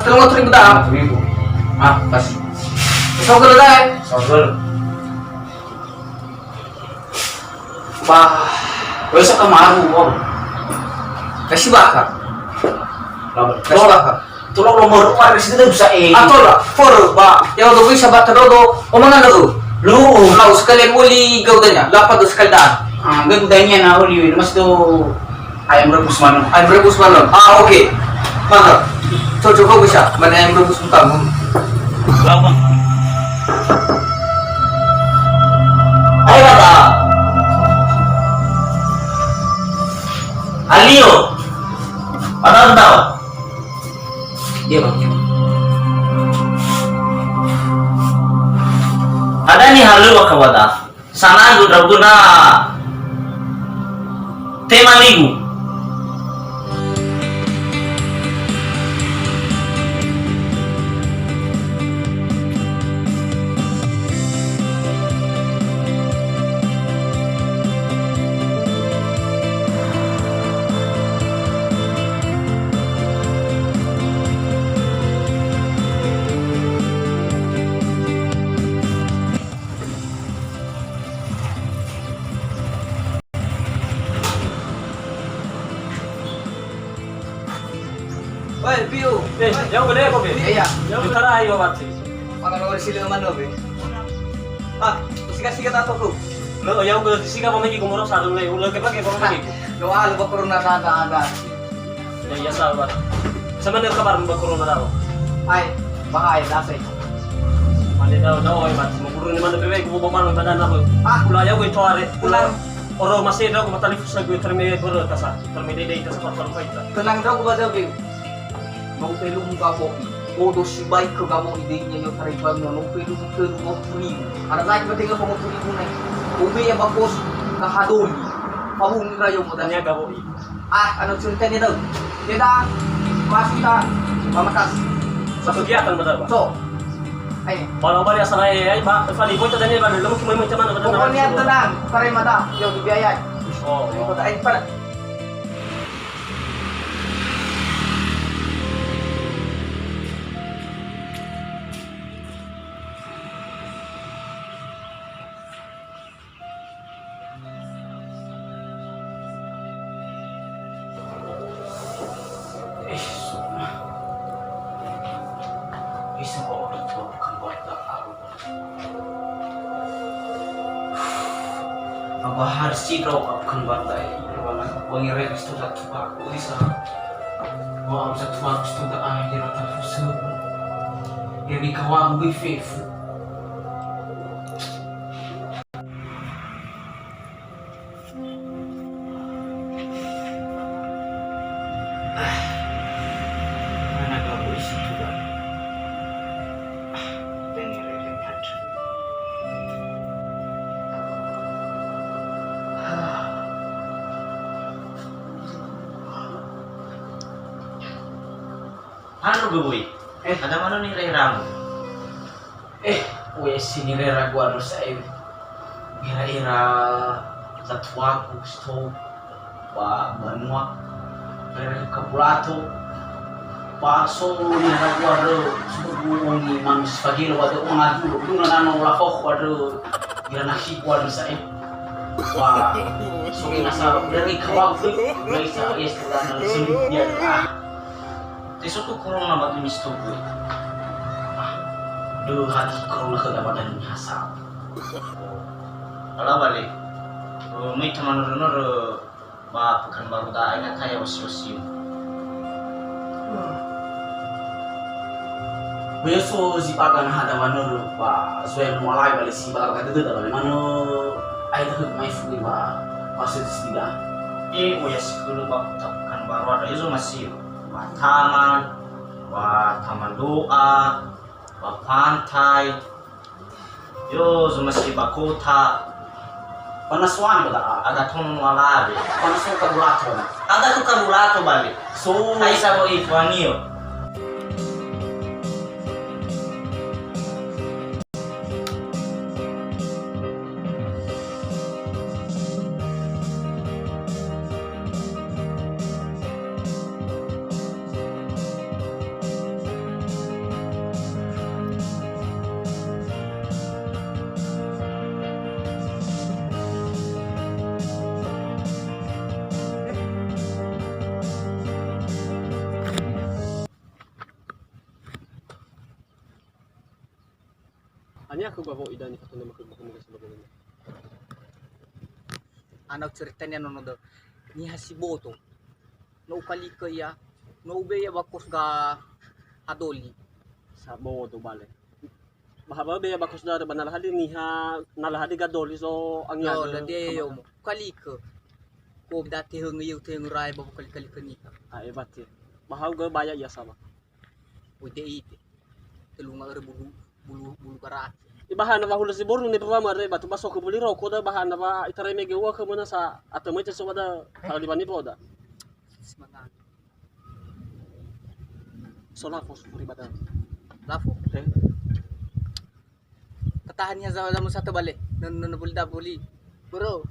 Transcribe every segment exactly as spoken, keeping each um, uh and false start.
Telung ratus ribu dah. Telung ratus ribu. Ah, pas. Sogel dah. Sogel. Wah, wes kamaru, oh. Kasi bakha. Kasi bakha. Tolo lo moro pa resi de bisa e. Ah, tolo. For ba. Ya, untuk bisa bakha dodo. Oh, mana lu? Lu. Lau sekalian uli gaudanya. Lapa tu sekali dah. Ah, gaudanya na uli. Mas tu Ayam rebus manuk. Ayam rebus manuk. Ah, oke. Mantap. Cocok kau bisa. Mana ayam rebus utama? Lama. Ayo, Bapak. Alio. Ada tahu? Iya, Bang. Ada nih halu, Bapak, Bapak. Sanagu ndra'ugö na tema nigu. Woi, Piu. Eh, ya'ugö, Dek, oke. Iya. Ya'ugö, tara ayo, Bati. Maka nomor sila mana, be? Ah, siga-siga tak tahu. Lo, ya'ugö, siga apa lagi gomoro sarung, le. Ulah ke pakai gomoro lagi. Doa lu corona ada, ada. Ya, ya, sabar. Sama dengan kabar mbak corona dawa. Ai, bahaya, dasai. Mane dawa, dawa, ai, Bati. Mau guru ni mana, pewe, gua bawa mana, mana, mana. Ah. Ulah, ya'ugö, itu are. Ulah. Oro masih ada aku matali fusa gue terme ber tasa, terme dede tasa paru-paru ita. Tenang dulu, Bajabi. Mau pelu muka bo'i. Bodo sibai ke gamo idenya yo tariban no pelu ke mo puli. Ada saya ke tengah mo puli pun. Ube ya bakos kahadoli. Pabung rayo modal. Tanya gabo'i. Ah, anu cerita dia tahu. Dia dah pasti tak pamatas. Satu kegiatan betul, Pak. So, Ai. Bala bali asal ai, ai, ba, fali boita dania ba, lama kimai mai teman, ba, pokoknya tenang, tarai mata, yo, tu biaya. Oh. Tarai mata, ai, pada. Eh, Sona. Bisa bawa orang tua bukan warga aku. Apa harus sih kau bukan warga ini? Wangi revis tu satu aku bisa. Wah, bisa tuan tu tak ada rata fusu. Jadi kawan gue fefu. Ah, mana gabui situ, Bang? Ah, tenere-rere aja. Ah. Anu gabui. Eh, ada mana nih reramu? Eh, we si nirera gua no sa'ae. Ira-ira zatuaku stou ba banua. Ira kabulato. Ba so nirera gua re sugu ongi manus fagilo wa de onga dulu. Dulu nano la fokh wa de ira nakhi gua no sa'ae. Ba so nasa dari kawau tu. Dari sa es tu dan sendiri dia. Ah. Tesoku corona ba duni sitogu. Ah, dua hati corona khöda ba dani hasa. Ala bale. Oh, mai tamanoro-noro ba Pekanbaru da'a, enggak kaya osi-osi. Böi so zi baga na hada manoro ba soe mualai bale si baga dödöda bale mano ai tahö mai fuli ba pasir sida. Eh, oya sikulu ba kota Pekanbaru ada, ezo masih. Ba taman, ba taman doa, ba pantai. Yo, zumasi ba kota. Panasoan ba da'a. Aga tono alabe. Panasoan kabulato. Aga tu kabulato bale. So. Ai sabo i fuanio. Niha khögu awo ida nifatana makhögu bakhömi gasa bagonana. Ana uceritania nono dö. Niha si bodo. No ukalikö ia, no ube ia ba kos ga hadoli. Sa bodo bale. Ba ha ba be ia ba kos dara ba na lahadi niha, na lahadi gadoli so angia. Yo, dö, dö, dia yo. Kalikö. Ko da tehöngö yeu, tehöngö rai ba ko kali-, kalikö niha. Ah, ebati. Ba hau ga baya ia sama. Oi, de ite. Telunga ere bulu, bulu, bulu karaki. Ibahana wa hulö si boru ne ba wa mare batu ba sokö buli roko da bahana wa itarai mege ua kemena sa atö mece so wada halali bani boda. Semangat. So lafo sufuri bada. Lafo. Eh. Tatahan ya za-, zamu satu bale. Nun, nun buli da buli. Bro.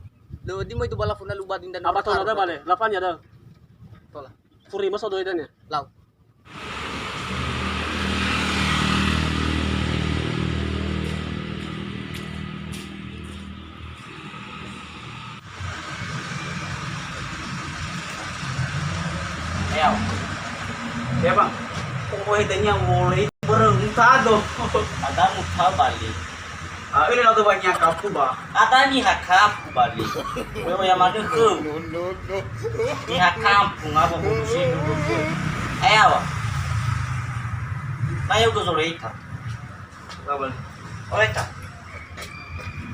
Lo di mo itu bala funa lu badin dan. Apa tola da bale? Lapan ya da. Tola. Furi masa doi dan ya? Lau. Ayo. Ya, Bang. Pokoknya tanya mulai bereng tado. Ada muka balik. Ah, ini lagu banyak kapu, Bang. Ada niha kapu balik. Wewe ya mana ke? Niha kapu ngapa buku sih? Ayo, Bang. Ayo ke sore itu. Oleh ta?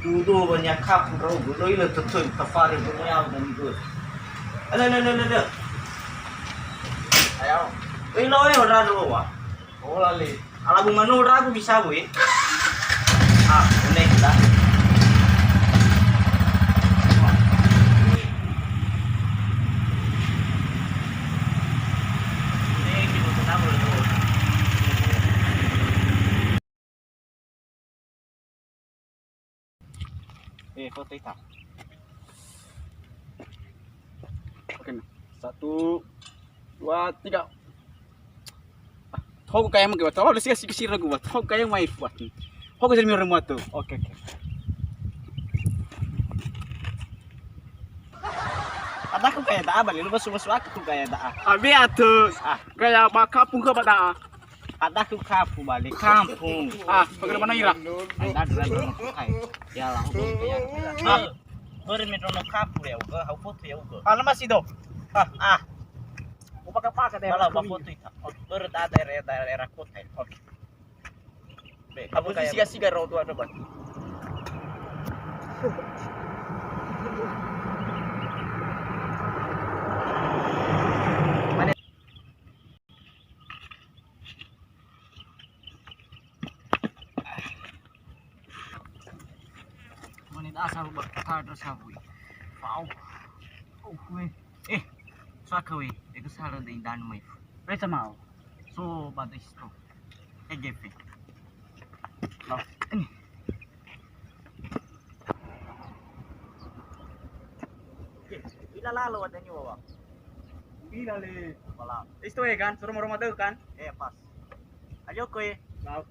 Dudu banyak kapu rau, lo ila tetul tafari banyak dan itu. Ada, ada, ada, ada. Ayo. Eh, lo, eh, ora lo wa. Oh, lali. Ala bu manu ragu bisa, Bu, eh. Ah, unik dah. Ini kita kenapa, Bu? Eh, foto ita. Oke, nah. Satu, dua, tiga. Ah, tau kaya mungkin, tau ada sih kasih kasih ragu, tau kaya mai fuat. Tau kasih mirip muat tuh. Oke, oke. Ada aku kaya tak apa, lu masuk masuk aku tuh kaya tak. Abi atus. Ah. Kaya ba kampung ke ba da'a? Ada aku kampung balik kampung. Ah, bagaimana ira? Ada ada ada. Ya lah, aku kaya. Ah, beri me dono kampung ya, uga, hau foto ya, uga. Ah, lemas itu. Ah, ah. Upaka-paka deh. Kalau ba foto itu. Beri daerah daerah kota. Oke. Be, kamu siga-siga rodo ada, Bang. Menit asal buat kadar sabui. Wow. Oh, weh. Eh, saka weh. Eka salah deh dan mai. Reta mau. So, bado isto. E G P. Nah, ini. Oke, ila lalo ada nyawa, Bang. Ila le. Pala. Isto ya kan, suruh merumah tuh kan? Eh, pas. Ayo, kowe. Nah.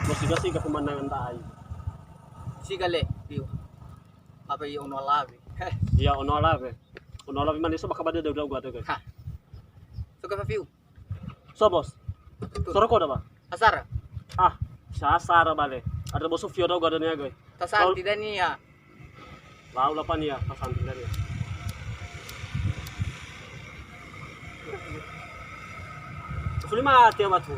Lo siga-siga pemandangan da'a. Siga le, Fiu. Apa ya ono alawe? Iya, ono alawe. Ono alawe mane so bakal pada daudau gua tuh. Ha. Suka Fiu. So, Bos. Soroko da, Bang? Asara. Ah, sasara bale. Ada Bos Sufio da gua dania gue. Tasanti dania. Lau lapan ya, tasanti dania. Suli mati ya batu.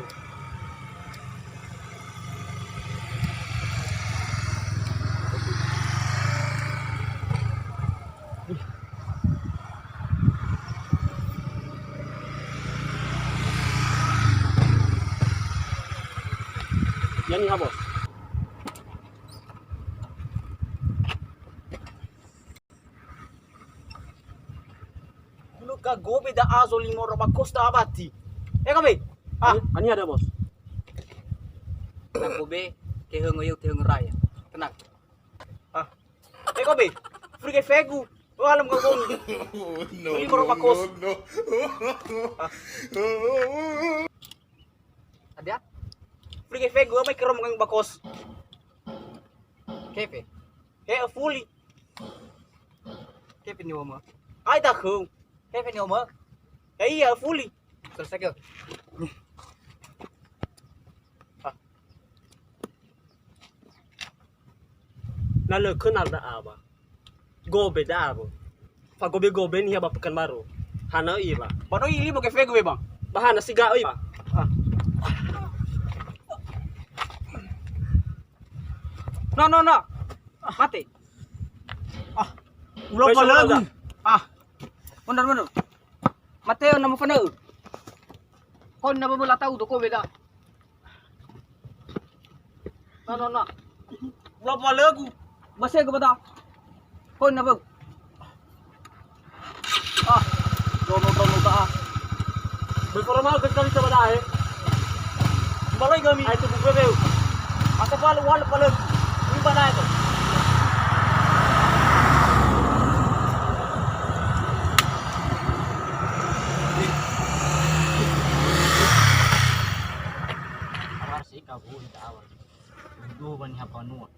Yani ha, Bos. Bulu ka gobe da azo limo roba kosta abati. Eh, gobe. Ah. Ani, ani ada, Bos. Na gobe, tehöngö yeu, tehöngö raya. Tenang. Ah. Eh, gobe. Frige fegu. Oh, alam kau gong. No, limo roba kos. No, no. Ah. Dia? Fuli ke fegu, mai kero mengang bakos. Kefe. He, fuli. Kefe ni wama. Ai dah kau. Kefe ni wama. Ya iya, fuli. Selesai ke? Na lö kenal da'a ba. Gobe da'a ba. Fagobe-gobe niha ba Pekanbaru. Hana ira. Ba no ili mo ke fegu be, Bang. Ba hana siga oi ba. Ah. No, no, no. Mate. Ah. Ulo palegu. Ah. Mondar, mondar. Mateo nama fana. Kon nama bola tau to ko beda. Na, na, na. Ulo palegu. Base ke bata. Kon nama. Ah, dono, dono ta. Berformal ke sekali coba dah, eh. Balai kami. Ai tu buku beu. Masa palu wal palu. Ini mana itu? Awar sih kau, oh, tidak awar. Dua bani hapanua.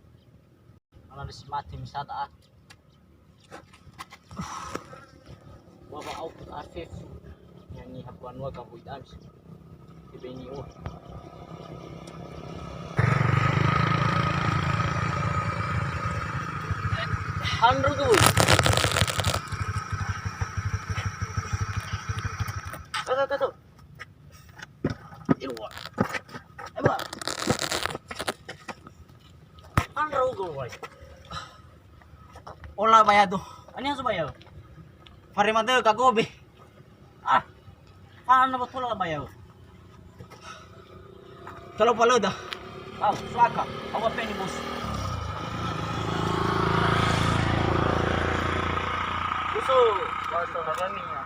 Ala si mate misada ah. Wa ba au kut afefu. Yang ni hapanua ka buit amis. Ibeni oh. Hanru tu. Kata, kata. Ilua. Eba. Anrau go wai. Ola baya tu. Ani asu baya. Fare mate ka gobe. Ah. Fana betul lah baya. Kalau pala dah. Ah, suaka. Awak peni bos. Usul. Bahasa Harani ya.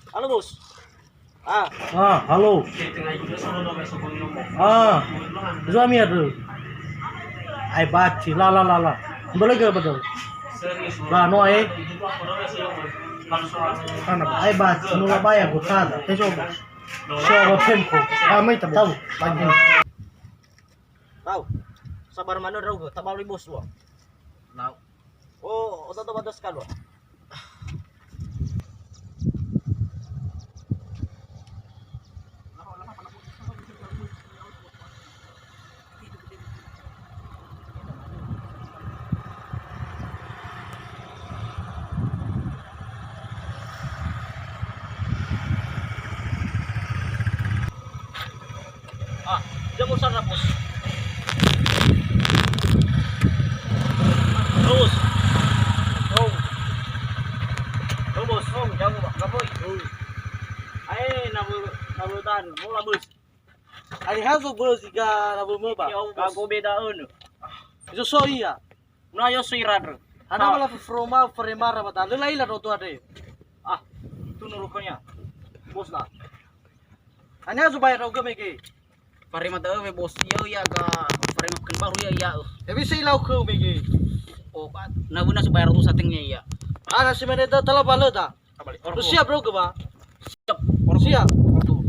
Halo, Bos. Ah. Ah, halo. Ah, suami ada. Ai baci, la, la, la, la. Boleh ke betul? La, no, eh. Ana, ai baci, no la baya, gua sana. Teso. Siapa pemko? Ah, mai tak tahu. Lagi. Tau. Sabar manö ndra'ugö, tabaloi bos dua. Lau. Oh, oto-oto batas kalua. Ah, jamu sana, Bos. Terus. Oh. Oh, Bos. Oh, jamu, Pak. Kapoi. Oh. Ae, na bu, na bu tan. Mola, Bos. Ari hazo, Bos, iga na bu mö, Pak. Yo, Bos. Kago beda ön. Izo so iya. Na yo sui radrö. Hana mala fufuroma, furemara bata. Lö la'ila dodo andre. Ah, tunu rokonya. Bos la. Hana zubayar ndra'ugö mege. Farema da'ö we bos, ya'ö ya ga farema Pekanbaru ya, ya'ö. Ya bisa ilau khöu mege. Oh, ba, na wöna zubayar tu satengnya ya. Ana si mane da tala balö da. Lu siap ndra'ugö ba? Siap. Siap.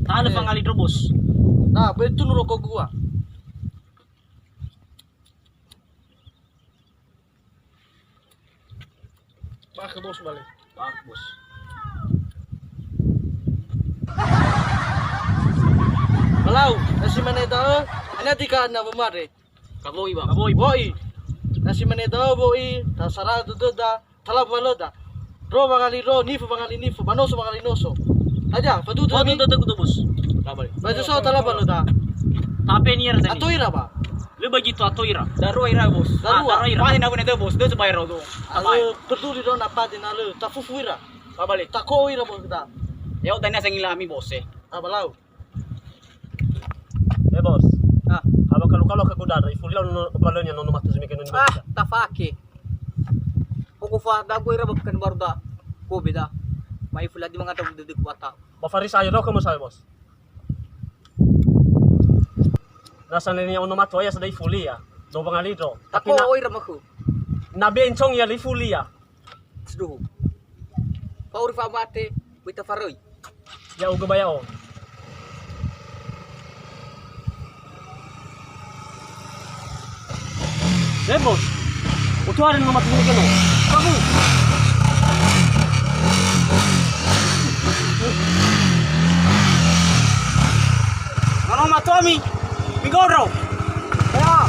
Talö fangali ndro bos. Nah, betul rokok gua. Bah, ke bos balik. Bah, bos. Balau, na si mane da'ö, hana tika na wemare. Kawoi, Bang. Kawoi, woi. Na si mane da'ö woi, tasara dödöda, tala balöda. Ro wangali ro, nifu wangali nifu, ba noso wangali noso. Aja, fadudu. Waduh, dödö kutu, Bos. Ba itu so tala balöda. Tapi niar tadi. Atau ira, Pak? Lö begitu atau ira. Darua ira, Bos. Darua. Ah, darua ira. Pasti na guna itu, Bos. Dia supaya ro tu. Alö peduli do na pade na lö. Tafufu ira. Ba balik. Tako ira, Bos, kita. Ya udah, ini saya ngilami, Bos, eh. Ah, balau. Eh, Bos. Ah. Aba kalu-kalu ke gudara, ifuli lau no balönya nono matu zumi ke nono. Ah, tafake. Pokok fa dagu ira ba Pekanbaru da. Ko beda. Mai fuladi mangata dede kuata. Ba Faris ayo lo kamu saya, Bos. Rasa nini ono mato ya sedai fuli ya. No wangalindro. Tapi na, ira maku. Na bencong ya lifu lia. Seduhu. Fa'auri fa'amate, bita faröi. Ya'ugö ba ya'o. Eh, Bos. Utuhare no mati keno. Kamu. Mano matomi. Migondro. Ya.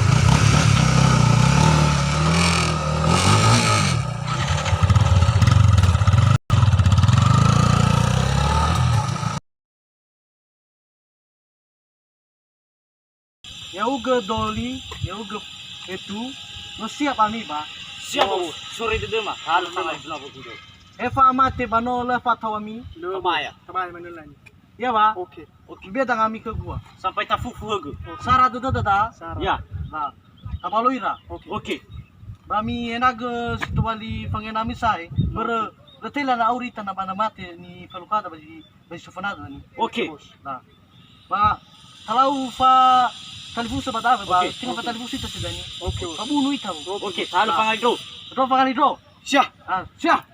Ya'ugö Doli, ya'ugö Fetu, no siap ami ba? Siap, Bos. Sore dödöma, halö tangai dua puluh tujuh. He fa'amate ba no lö fatau ami? Tabaya. Tabaya manulani. Iya ba? Oke. Oke. Beda ngami ke gua. Sampai tafufu högö. Oke. Sara dödöda da? Sara. Ya. Nah, tabalo ira. Oke. Oke. Ba mi enagö si tobali fangenami sae, börö lö tela na auri tanaba na mate ni falukada ba di Bagi sofanada ni. Oke. Nah. Ba, kalau fa talifusa ba dawe, ba, oke, tinggal fa talifusa ita sedani. Oke, Bos. Fa bunu ita, Bos. Oke, talu fangali dro. Dro fangali dro. Siap. Ah, siap.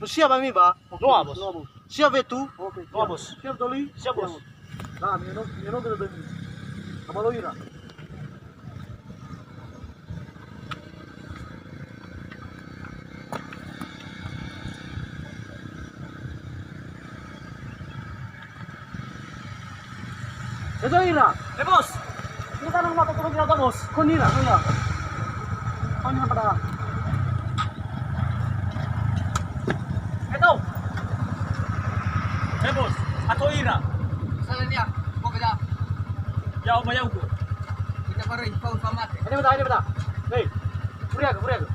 Siap ami ba? Noa, Bos. Noa, Bos. Siap Fetu? Oke, noa, siap. Bos. Siap Doli? Siap, Bos. Nah, mino, mino dulu dulu. Sama lo ira. Edo ira. Eh, Bos. Ini kan rumah kotor ira, Bos. Konira, konira. Konira pada. Edo. Eh, Bos. Atau ira. Salah dia. Kok beda? Ya, Oma, ya, Ugo. Kita baru info, info mate. Ini beda, ini beda. Hei. Furiaga, furiaga.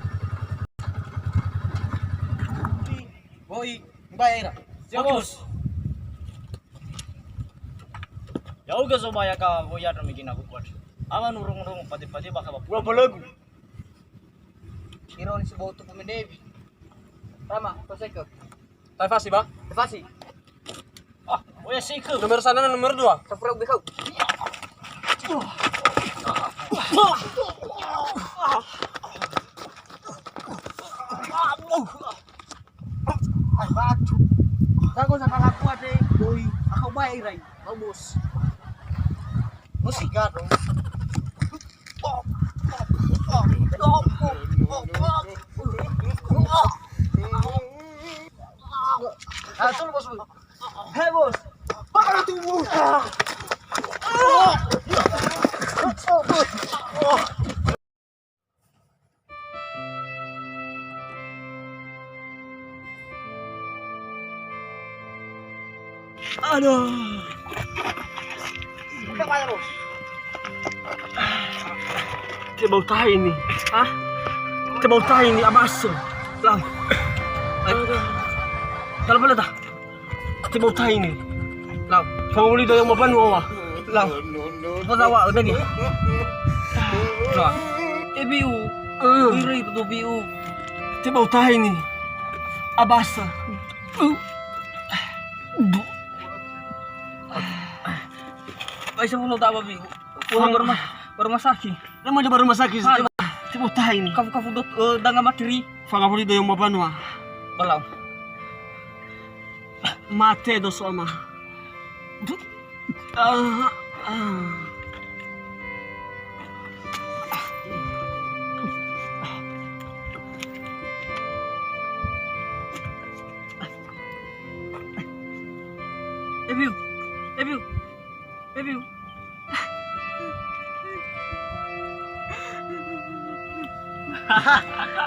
Boi. Mbaya ira. Siap, Bos. Ya'ugö Zobaya ka woyadra mege na kuat. Awa nurung-rung pade-pade bakha ba pura balagu. Iro ni si bau tupu menewi. Tama, toseke. Tafasi ba? Tafasi. Ah, oya seke. Nomor sana, nomor dua. Sapura ubi kau. Ai, batu. Jago sama laku ada doi. Aku baik, Rai. Bagus. Musik gado. Ah, tolong, Bos. Hei, Bos. Pakai tubuh. Aduh. Tebau tahi ini. Hah? Tebau tahi ini, abasö. Lau. Ayo. Kalau boleh dah. Tebau tahi ini. Lau. Fangawuli dayong mabanua. Lau. Apa zawa udah nih? Lau. Eh, biu. Eh. Iri betul biu. Tebau tahi ini. Abasö. Aisyah mau tak babi. Wah, barumah, barumah sakit. Nama coba rumah sakit? Tebau tahi ini. Kafu-kafu dot, eh, danga materi. Fangawuli dayong mabanua. Balau. Mate doso ama. Ah, ah. Ebiu, Ebiu, Ebiu.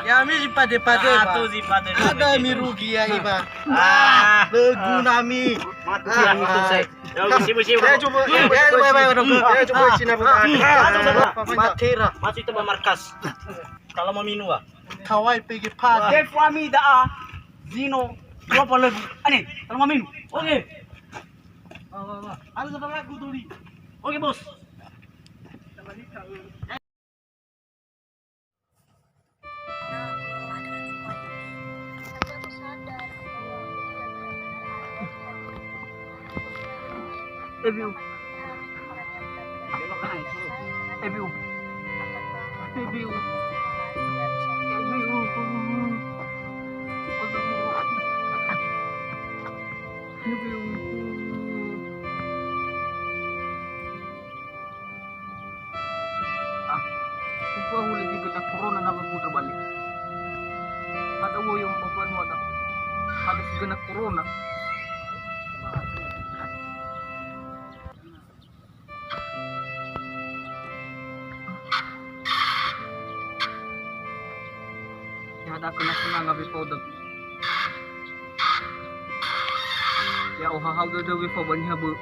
Ya, mi si pade-pade, ah, Pak. Tuh si pade-pade. Ada mi rugi ya, Iba. Ah. Legu nami. Mati yang itu, saya. Ya, musim, musim. Ya, coba, ya, coba, ya, coba, ya, coba, Cina, Pak. Ah, masuk, coba. Matera. Masuk, coba markas. Kalau mau minum, Pak. Kawai pege pade. Wah. Defu ami da'a. Zino. Dua puluh legu. Ane, kalau mau minum. Oke. Wah, wah, wah. Harus ada lagu, Doli. Oke, Bos. Ebiu. Ebiu. Ebiu. Ebiu. Ebiu. Ah, upa hulö si gena corona na ba putra balik. Ada woyo mbafanua da. Ada si gena corona. Ya, ada kena-kena ngabe podek. Ya, ohahau dödöu wefo ba niha bö'ö.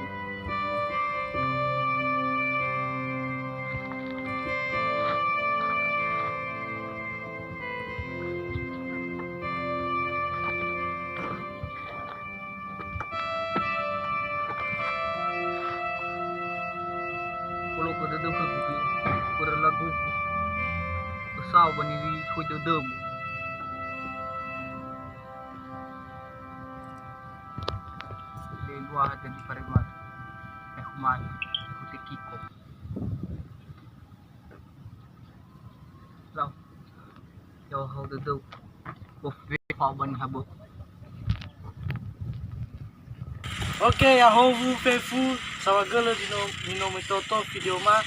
Olo ko dödöu khögu, börö lagugu. Ösao ba niwi khoi dödömu. Lelua hadia di parema. Eh, humani, eh, hute kiko. Lau. Ya, hau dödöu. Bof, be, fa, ban, habo. Oke, ya, howu, fefu, saohagölö di no, di no metoto video ma.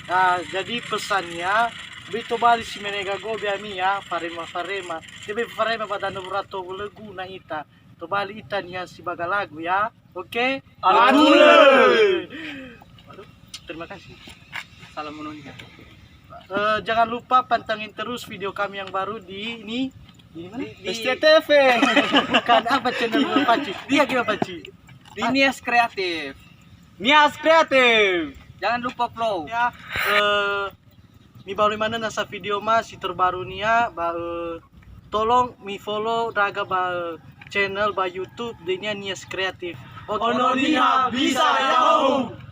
Nah, jadi pesannya, be tobali si menega gobe ami ya, farema-farema. Tebe farema ba danö burato wölögu na ita. Tobali ita niha si ba galagu ya. Oke? Atulö! Terima kasih. Salam menoni ya. Eh, jangan lupa pantengin terus video kami yang baru di ini, di mana? Di, di S C T V. Bukan, apa channel Bapak Ci? Dia gimana, Pak Ci? Di Nias Kreatif. Nias Kreatif. Jangan lupa follow. Ya, eh, mibalu manö nasa video ma si terbaru nia ba, eh, tolong mi-follow ndra'aga ba, eh, channel ba YouTube döinia Nias Kreatif. Oke. Ono niha bisa ya'ahowu.